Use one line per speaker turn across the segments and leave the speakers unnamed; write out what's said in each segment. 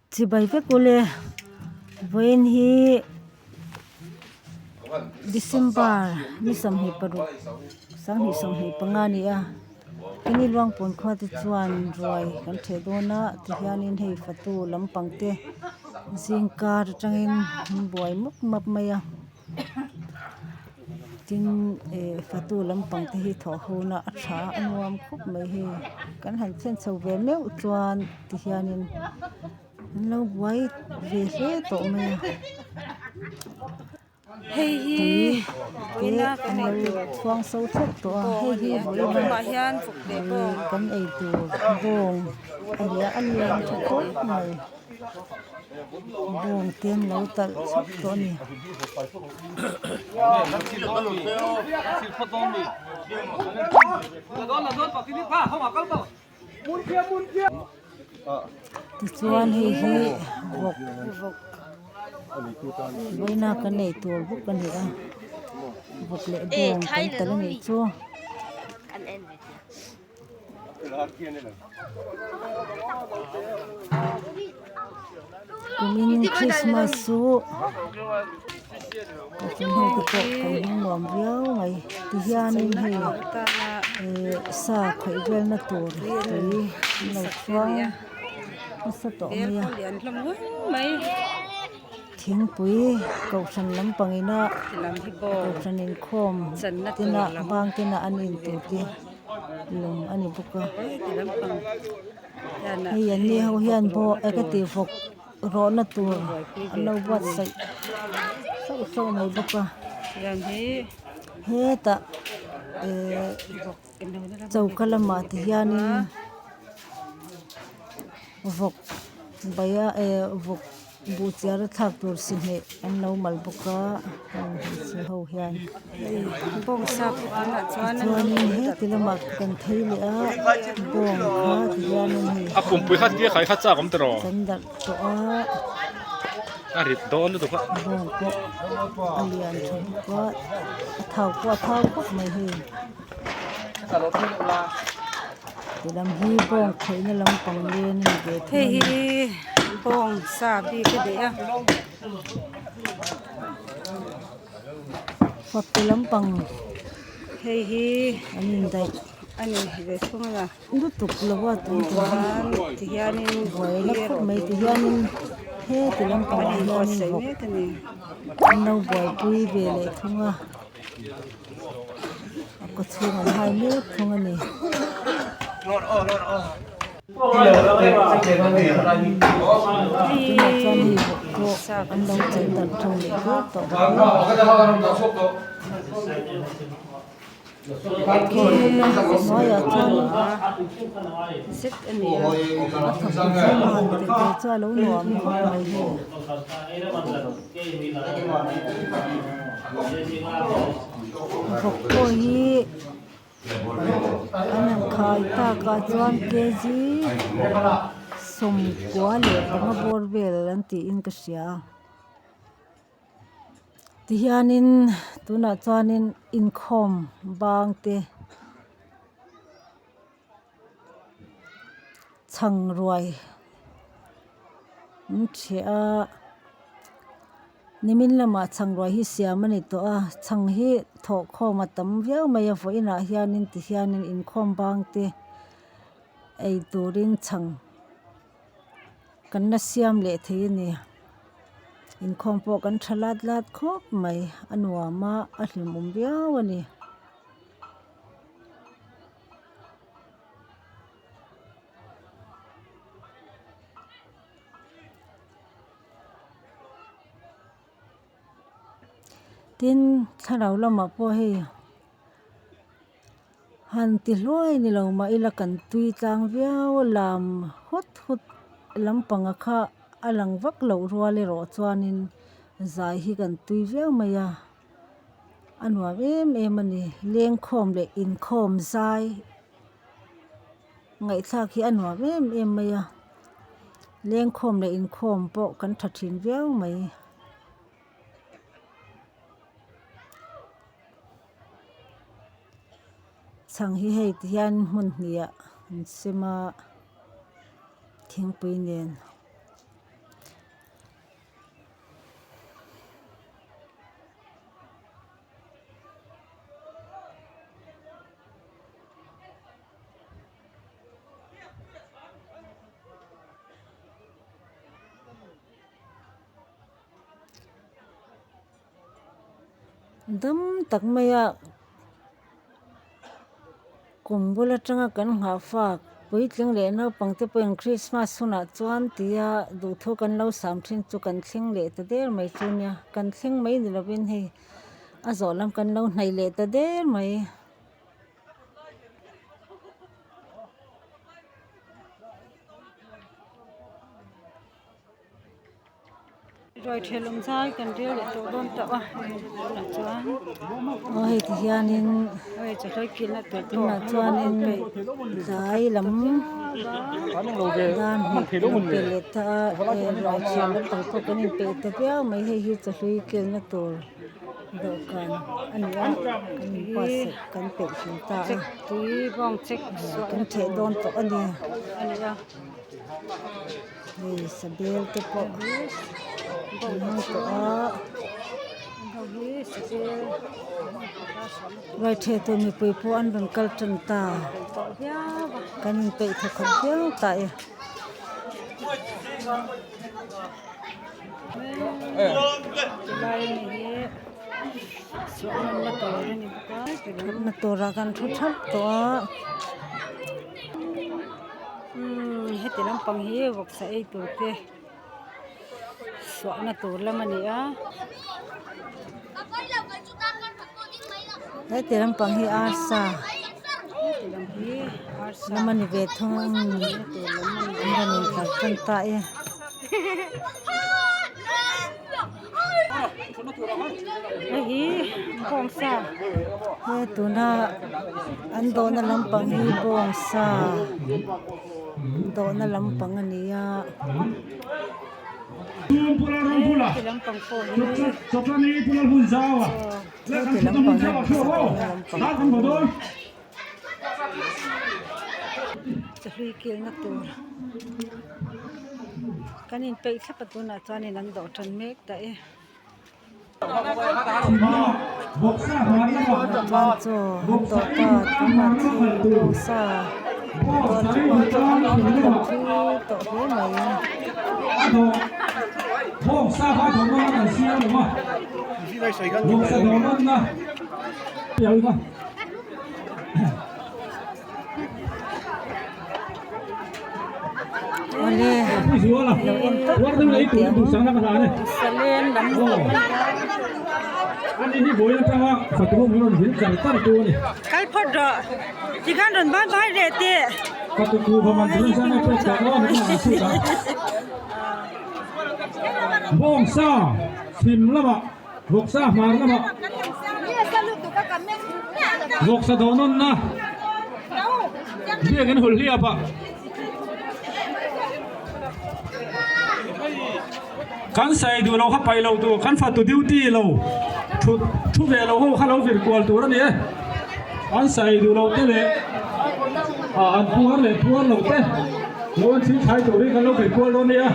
Chibai vek ule vawiin hi December ni 26 2025 a ni a keini Luangpawn khua te chuan ruai kan ṭheh dawn a tihianin hei fatu lampang te zingkar aṭangin an buai map map mai a. Tin eh fatu lampang te hi thawh ho na a tha a nuam khawp mai hei kan han thlen chho ve meuh chuan ti hianin an lo buai ve hle tawh mai a
Hei hi
tui te an lo chhuang so theuh tawh a hei hi vawiin kan ei tur bawng a ni a a lian tha khawp mai. Bawng te an lo talh chhawk tawh a ni. Tichuan hei hi vawk vawiina kan ei tur bawk a ni a vawk leh bawng kan talh a nih chu. Kumin Christmas chu kohhran ho te pawh kan hmang nuam viau mai tihianin hei eh sa khawih velna tur tui an lo chhuang nasa tawh mai a thingpui kohhran lampang ina kohhran inkhawm tena bang tena an in tur te. Lawng a ni bawk a hei an ni ho hian pawh eng ka tih vawk rawhna tur an lo buatsaih sauh sauh mai bawk a hetah ehh choka lamah ti hianin vawk baia ehh vawk. Buh chiar a thlak tur si hmeh an lo mal bawk a heng hmeichhe ho hian tichuanin heti lamah kan phei leh a bawng kha ti hianin hei
A pumpui kha tia khai kha chak awm tiraw?
kan darh tawh a
A rit dawn lutuk a.
Bawng pawh a lian tha bawk a a thau pawh a thau khawp mai hei ti lam hi bawng khawihna lampang len a ni ve thung a ni.
Hei hi bawng sa bik a ni a.
Fate lampang
hei hi
an indaih
a ni ve thung a
lutuk lo a tun tum hi
ti hianin
buai la khawp mai ti hianin heti lampang ah hianin vawk an lo buaipui ve leh thung a. A kaw chhung an hai mek thung a ni. Tunah chuan hei vawk pawh an lo chan darh tha leh hle tawh bawk a. Hnuaiah chuan a thawk zing a han ti ve chu a lo nuam khawp mai hei. Vawk pawh hi an han khai takah chuan kg 95 bawr vel an tiin ka hria tihianin tunah chuanin inkhawm bang te chhang ruai an ṭhiah a nimin lamah chhang ruai hi siam a ni tawh a chhang hi thawh khawm a tam viau mai a vawiinah hianin tihianin inkhawm bang te ei turin chhang kan la siam leh thei a ni inkhawm pawh kan tha lat lat khawp mai a nuam a a hlimawm viau a ni. Tin thlarau lamah pawh hei han ti hluai ni lo mah ila kan tui tlang viau a lam hut hut lampanga kha a lang vak loh rual erawh chuanin zai hi kan tui viau mai a. A nuam em em a ni lengkhawm leh inkhawm zai ngaihthlak hi a nuam em em mai a lengkhawm leh inkhawm pawh kan tha thin viau mai. Chhang hi hei ti hian hmun hnih ah an sem a thingpui nen. Dam tak maia kum bul atanga kan nghah fak puitling leh naupang te pawhin Christmas hunah chuan tia duhthu kan lo sam thin chu kan thleng leh ta der mai chu nia kan thleng mai ni lovin hei a zawh lam kan lo hnaih leh ta der mai.
Ruai thelawm zai kan rel leh tawh dawn tawh a hei tunah chuan
aw hei ti hianin
hei chawhrawi kilhna tur pawh
tunah chuanin tlai lam dan hnih kan pe leh ta a hei ruai thiam lampang pawh kan inpeih ta viau mai hei hi chawhlui kilhna tur dawhkan a ni a kan inbuatsaih kan peih fel ta a
tui bawng chek
kan theh dawn tawh a ni.
A ni a.
Hei sabel te pawh an hmang tawh a ruaitheh tur mipui pawh an rawn kal tan ta kan inpeih tha khawp viau ta e. Thutna turah kan thu thap tawh a.
Umm heti lampang hi vawksa ei tur te suahna tur lam a ni a.
Heti lampang hi arsa lam a ni ve thung a an rawn intlar tan ta e.
Hei hi bawngsa
he tuna an dawhna lampang hi bawngsa dawhna lampang a ni a.
Heti lampang pawh hi
Heti lampang hi bawngsa dawhna lampang.
Chahlui kilna tur kan inpeih thlap a tunah chuanin an dawh tan mek ta e.
Chuan chaw an dawh ta tunah thil bawngsa dawh chu pawh chu an tam thui tawh hle mai. Awle lo en tawp mai teh ang
Kal phawt rawh tikhan rawn ban bai leh teh.
Bawngsa chhim lamah Vawksa hmar lamah vawksa dawh nawnna biakin hul hliap a, kan sai duh lo kha paih loh tur, kan fatu duty lo thut thu ve lo ho kha lo vir kual tur a ni e, an sai duh lo te leh ah an puar leh puar lo te lo an thil thlai turin kan lo vir kual dawn a nia.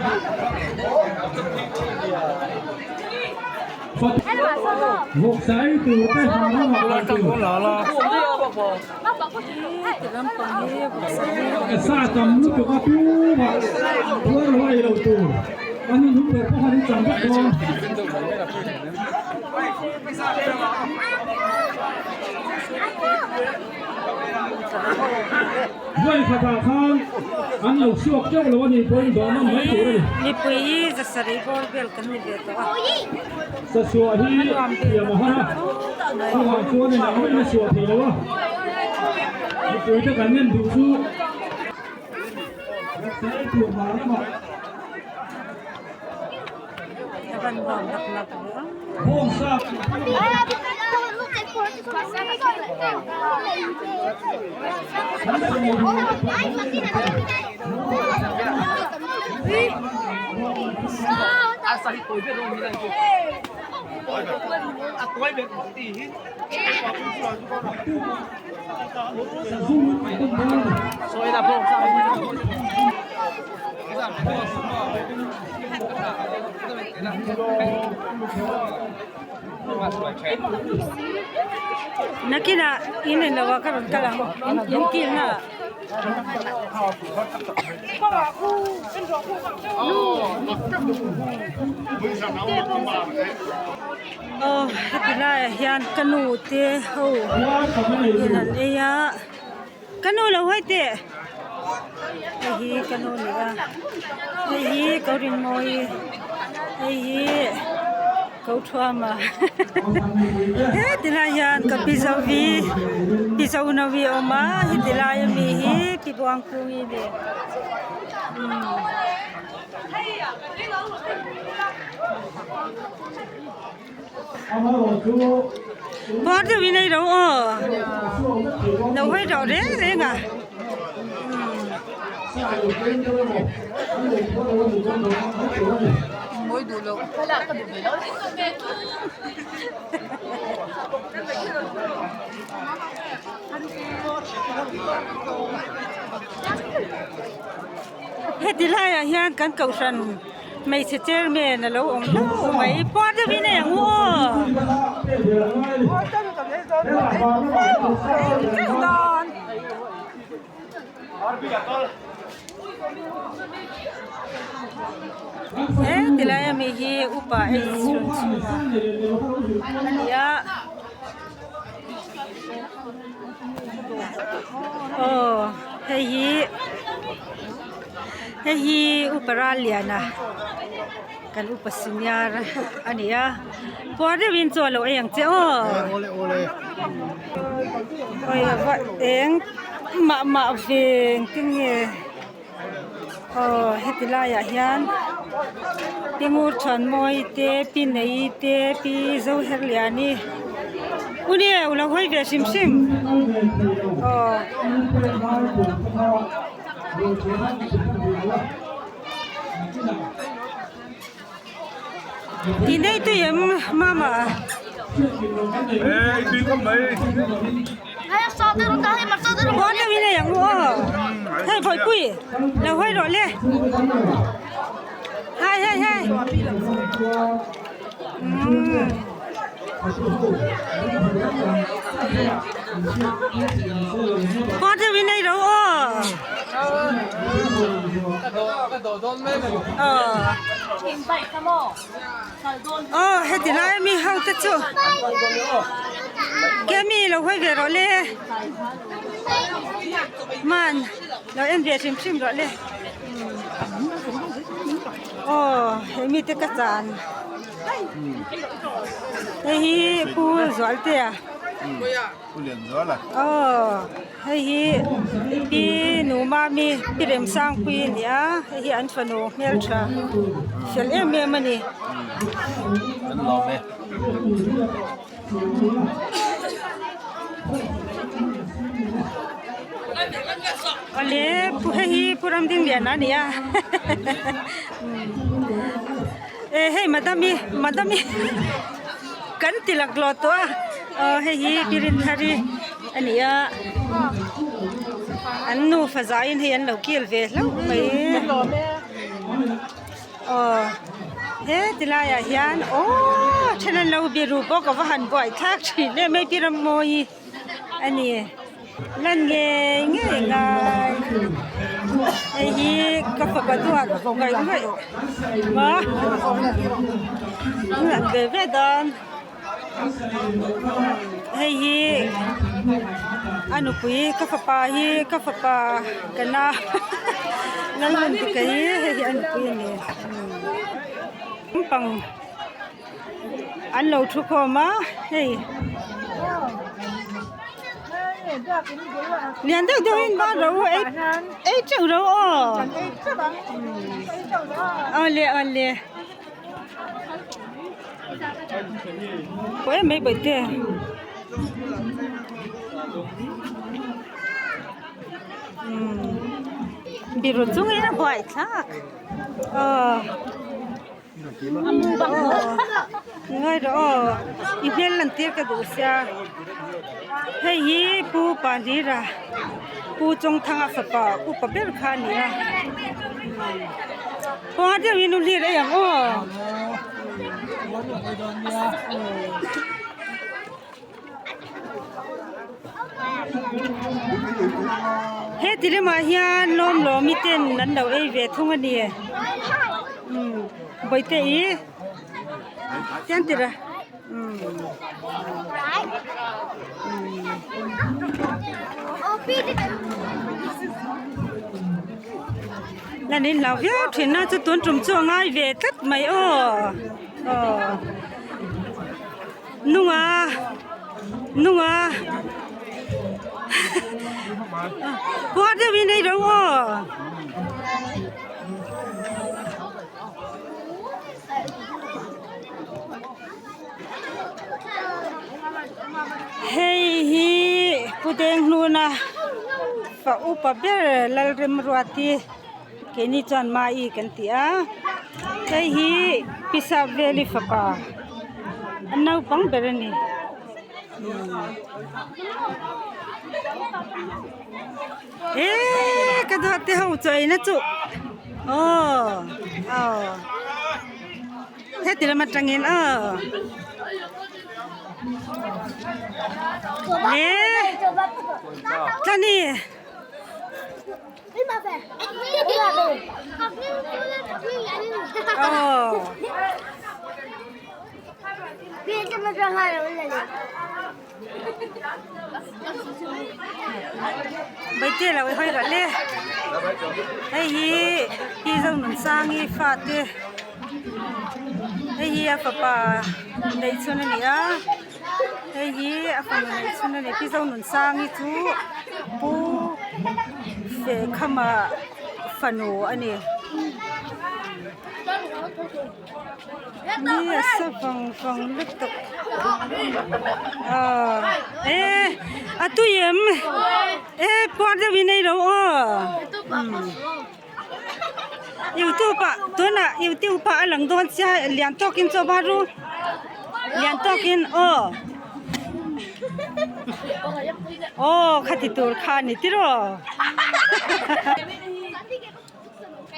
Sa tam lutuk a tumah puar lo ei lo tur a hnu hnung ber pawh khan in chang vek dawn. Vawi khatah khan an lo chhuak teuh lo a nih pawhin dawhna mai tur a ni.
Mipui hi zasarih bawr vel kan ni ve tawh a.
Sasuah hi thiam a har a, chuvang chuan engah mah in a suah thei lo a. Mipui te kan en duh chu Sai tur hmar lamah. Bawngsa.
Nakinah in en lo ah ka rawn kal ang in kilhna ah. Aw heti laiah hian ka nu te ho in an ei a ka nu lo hawi teh hei hi ka nu a ni a hei hi ko rinmawi hei hi ko thuama heti lai hian ka pi zovi pi zonovi a awm a heti lai ami hi pi buangkungi a ni umm. Puar deuhin ei ro aw lo hawi rawh reng reng a Heti laiah hian kan kohhran hmeichhe chairman a lo awm hlauh mai puar deuhin a eng u aw. He tilai ami hi upa ei chhun chhunga a ni a. Aw hei hi hei hi upa Ralliana kan upa senior a ni a puar deuhin chaw a lo ei ang che aw awi a va eng mah mah ve engtin nge aw heti laiah hian pi ngur chhuanmawi te pi nei te pi zoherliani u nia u lo hawi ve hrim hrim aw. Ti nei tui em mama.
Ei tui khawp mai.
Bawn deuh in ei ang u aw. Hei vawipui lo hawi rawh le. Hai hai hai. Umm. Bawn deuh in ei ro aw. Aw heti lai ami ho te chu kemi lo hawi ve rawh le man lo en ve hrim hrim rawh le aw he mi te ka chan hei hi pu Zualtea.
Pu Lianzuala.
Aw hei hi pi nu mami pi Remsangpui a ni a hei hi an fanu hmeltha fel em em a ni.
An lawm e.
Awle pu hei hi pu Ramdingliana a ni a e hei madam-i madam-i kan ti laklawh tawh a. Aw hei hi Birinthari a ni a an nufa zaiin hei an lo kil ve hlauh mai aw he ti laiah hian aww then an lo biru bawk a va han buai thlak thin em hei pi Rammawi a ni lan ngei ngei ngai hei hi ka fapa duat ngaih ngaih maw an ve ve dawn. Hei hi a nupui ka fapa hi ka fapa ka na Lalhmunpika hi hei hi a nupui a ni naupang an lo thu khawm a hei lian deuh deuh in ban ro ei ei teuh ro aw awle awle. Pawi mai bawihte umm biru chungin a buai thlak aw ngawi rawh aw i hmel lan tir ka duh sia hei hi pu Pahlira pu Chawngthanga fapa upa ber kha a ni a. Kawng deuh in u hlir ei ang aw. He Heti lamah hian lawm lawmi ten an lo ei ve thung a ni. Umm bawihte ih chiang tir a umm lan in hlau viau thin a chu tun tum chu a ngai ve tlat mai aw aw nunga nunga puar deuhin ei ro aw. Hei hi Pu Denghnuna fa upa ber Lalremruati keini chuan Mai kan ti a hei hi Pi Sapveli fapa a naupang ber a ni. Eee ka duat te ho chu eina chu aw aw heti lam atangin aw eee tani aw. Baite lo i hawi rawh le hei hi pi Zonunsangi fate hei hi a fapa neih chhun a ni a hei hi a fanu neih chhun a ni pi Zonunsangi chu pu Fehkhama fanu a ni. Ni a sa vang vang lutuk aw eh a tui em eh puar deuh in ei lo aw youtube ah tunah youtube ah a lang dawn sia lian tawkin chaw va ru lian tawkin aw aw khati tur kha a ni tiraw.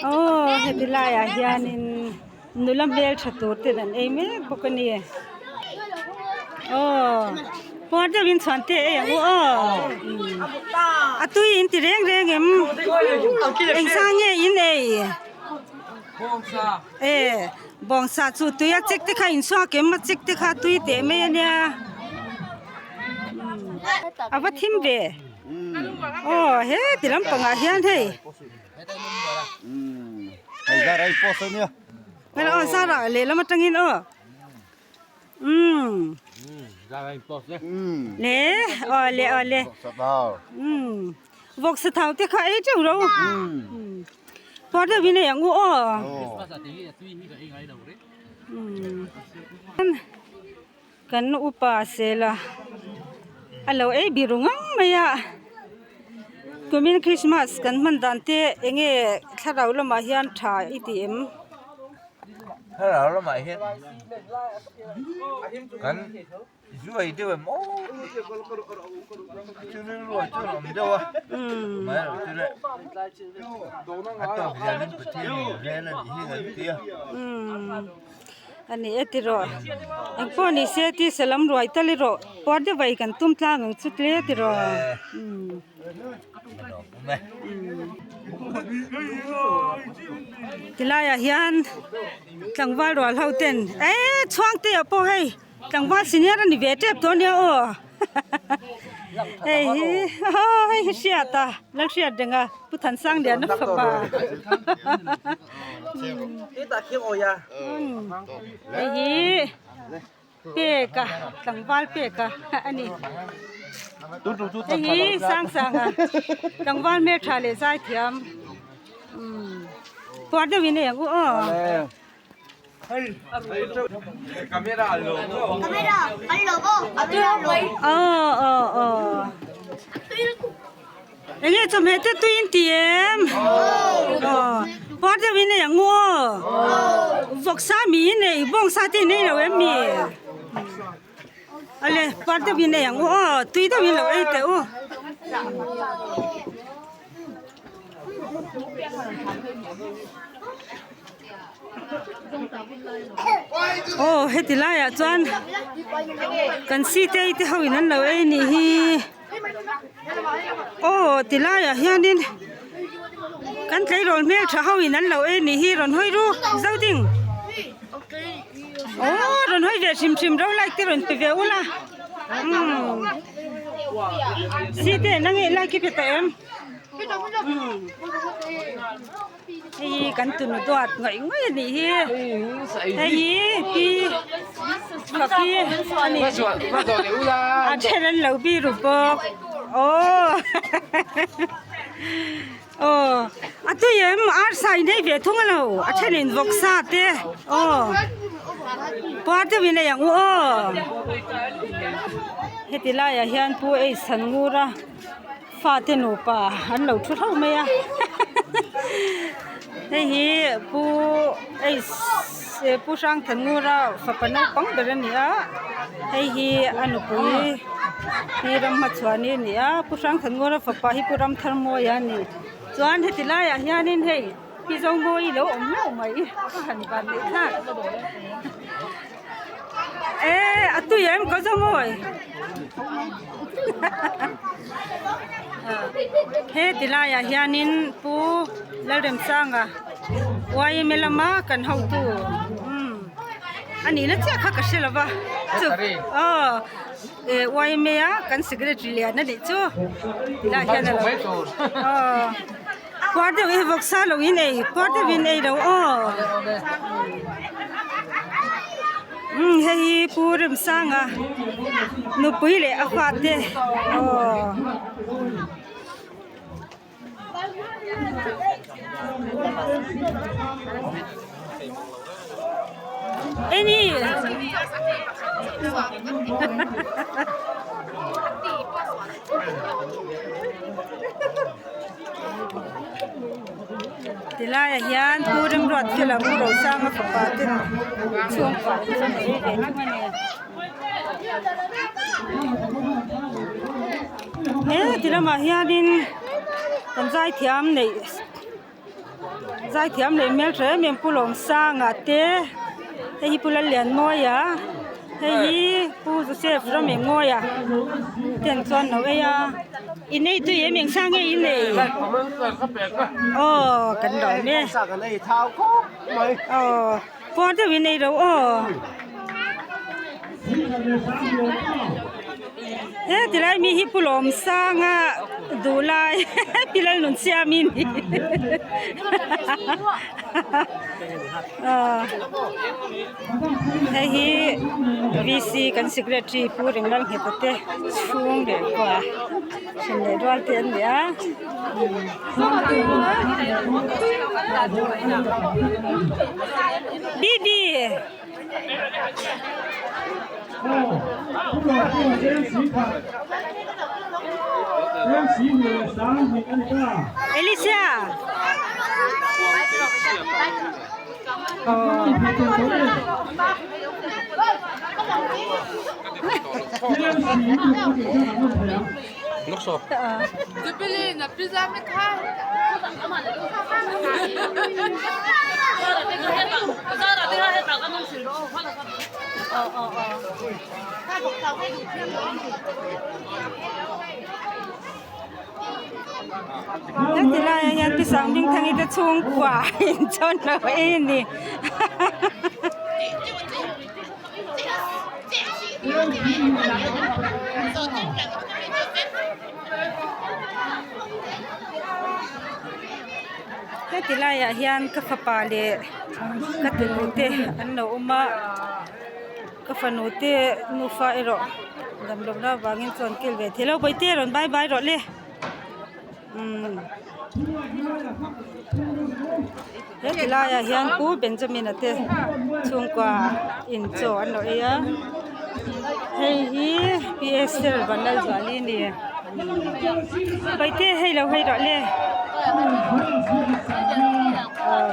Aw heti laiah hianin nula hmeltha tur ten an ei mek bawk a ni aw puar deuhin chhuan te ei ang u aw a tui in ti reng reng em eng sang nge in ei e bawngsa chu tui a chek te kha in chhuak em a chek te kha tui teh mai a nia a va thim ve. Aw he ti lampangah hian hei aw zara lehlam atangin aw umm le aw le aw le umm vawksa thau te kha ei teuh ro puar deuh in ei ang u aw umm. Kan upa sela a lo ei biru ngang mai a kumin christmas kan hman dan te eng nge thlarau lamah hian tha i ti em?
Thlarau lamah hian kan zuai deuh em aw chu rilru ah chuan awm deuh a mai erawh chu le a tawk hianin Pathian in rel a nih hi kan ti a.
A ni e tiraw eng pawh ni se ti salam ruai tal i rawh puar deuh vai kan tum tlang ang chu tle tiraw tilaiah hian tlangval rual ho ten eh chhuang te ah pawh hei tlangval senior a ni ve tep tawh ania aw hei hi hei hi hriat a Lalhriat renga Pu Thansangliana fapa. Hei hi peka tlangval peka a ni hei hi sang sanga tlangval hmeltha leh zai thiam puar deuh in ei ang u aw. Aw aw aw. Eng nge chawhmeh te tui in ti em? Aw puar deuh in ei ang u aw. Vawksa mi in ei bawngsa te in ei lo em mi? Awle puar deuh in ei ang u aw tui deuh in lo ei teh u. Aw heti laiah chuan kan city te ho in an lo ei nih hi. Aw ti laiah hianin kan tleirawl hmeltha ho in an lo ei nih hi rawn hawi ru zoding aw rawn hawi ve hrim hrim ro like te rawn pe ve ula umm site nang eh like i pe tawh em umm hei hi kan tunu duat ngawih ngawih a nih hi hei hi pi faki a ni a then an lo biru bawk aw aw a tui em arsa in ei ve thung a lo a thenin vawksa te aw puar deuhin ei ang u aw heti laiah hian pu ei san ngur a. Fate nupa an lo thu hlauh mai a hei hi pu pu Hrangthanngura fapa naupang ber a ni a hei hi a nupui hi Ramhmachhuani a ni a pu Hrangthanngura fapa hi pu Ramtharmawia a ni chuan heti laiah hianin hei pi Zomawi lo awm hlauh mai a han van leh thlak e a tui em ka Zomawi. He ti laiah hianin pu Lalremsanga yma lama kan hotu umm a nihna chiah kha ka hre lo va chu aw yma a kan secretary lian a nih chu tilaiah hian a lo aw puar deuh hi vawksa lo in ei puar deuh in ei lo aw umm hei hi pu Remsanga nupui leh a fate aw. Eni Tilaiah hian Pu Remruatfela Pu Rosanga fapa ten chhungkua te chu an ei ve thung a ni. He ti lamah hianin kan zaithiam neih zaithiam leh hmeltha em em Pu Lawmsanga te hei hi Pu Lallianmawia hei hi Pu Joseph Ramengmawia ten chuan lo ei a in ei tui em engsa nge in ei aw kan lawm e aw puar deuh in ei lo aw. He tilai mi hi Pu Lawmsanga duhlai Pi Lalnunsiami ni hei hi VC kan secretary Pu Ringlalngheta te chhung leh kua then leh rual te an ni a. Bibi. Alicia. Heti laiah hian pi Sangbingthangi te chhungkua inchawn lo ei a ni. Heti laiah hian ka fapa leh ka tunu te an lo awm a ka fanu te nufa erawh damlohna avangin chuan kil ve thei lo bawihte rawn bye bye rawh le. Umm he ti laiah hian pu Benjamin-a te chhungkua in chaw an lo ei a hei hi pi Esther Vanlalzuali a ni paite hei lo hawi rawh le aw.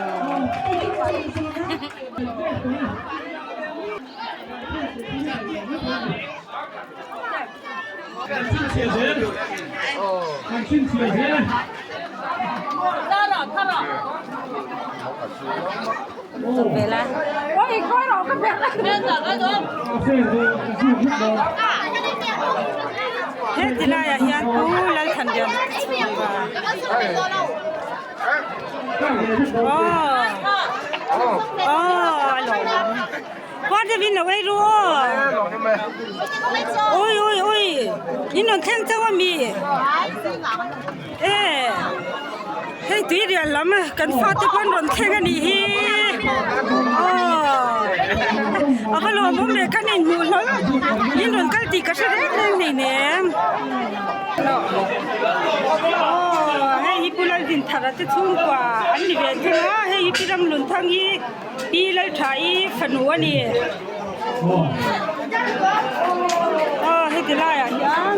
He ti laiah hian Pu Lalthanliana te chhungkua aw aw a lawm puar deuh in lo ei ru aw ui ui ui in rawn thleng chauh ami e hei tui rial lam kan fate pawh an rawn thleng a nih hi aw a va lawmawm leh kan inhmuh hlawl in rawn kal tih ka hre reng reng hleinem aw hei hi Pu Laldinthara te chhungkua an ni ve thung a hei hi Pi Ramlunthang hi Pi Lalthaii fanu a ni aw heti laiah hian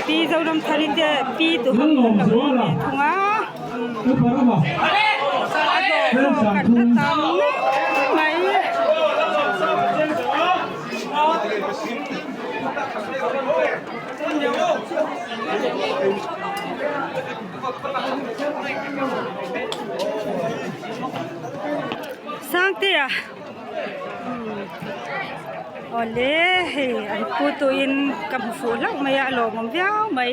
Pi Zoramthari te Pi Duham an lo awm ve thung a a dawh pawh kan hre tam mai. Sangtea awle hei an pu tuin ka hmu fuh hlauh mai a a lawmawm viau mai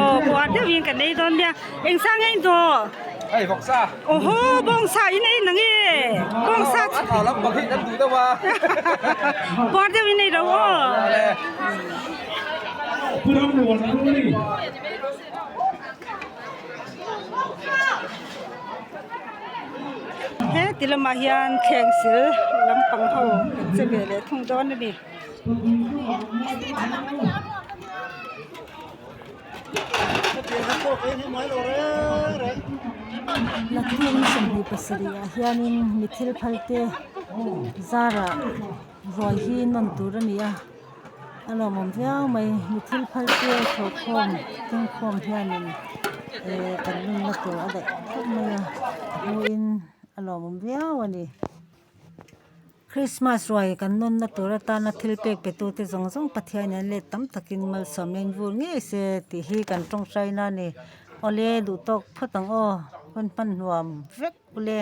aw puar deuhin kan ei dawn nia eng sang nge in dawh
Hei vawksa
awhaw bawngsa in ei nang e bawngsa
a thau lampang hi kan duh deuh a
puar deuhin ei lo aw. He ti lamah hian thleng sil lampang ho an che ve leh thung dawn a ni.
Latin 27 ah hianin mi thil phal te zarah ruai hi nawn tur a ni a. A lawmawm viau mai mi thil phal te thawhkhawm tlingkhawm hianin eh kan nunna tur a daih khawp mai a a hmuhin a lawmawm viau a ni. Christmas ruai kan nunna tur atana thil pek pe tute zawng zawng Pathian in let tam takin malsawmna in vur ngei se tih hi kan tawngtaina a ni. Awle duh tawk phawt ang aw hun hman nuam vek ule.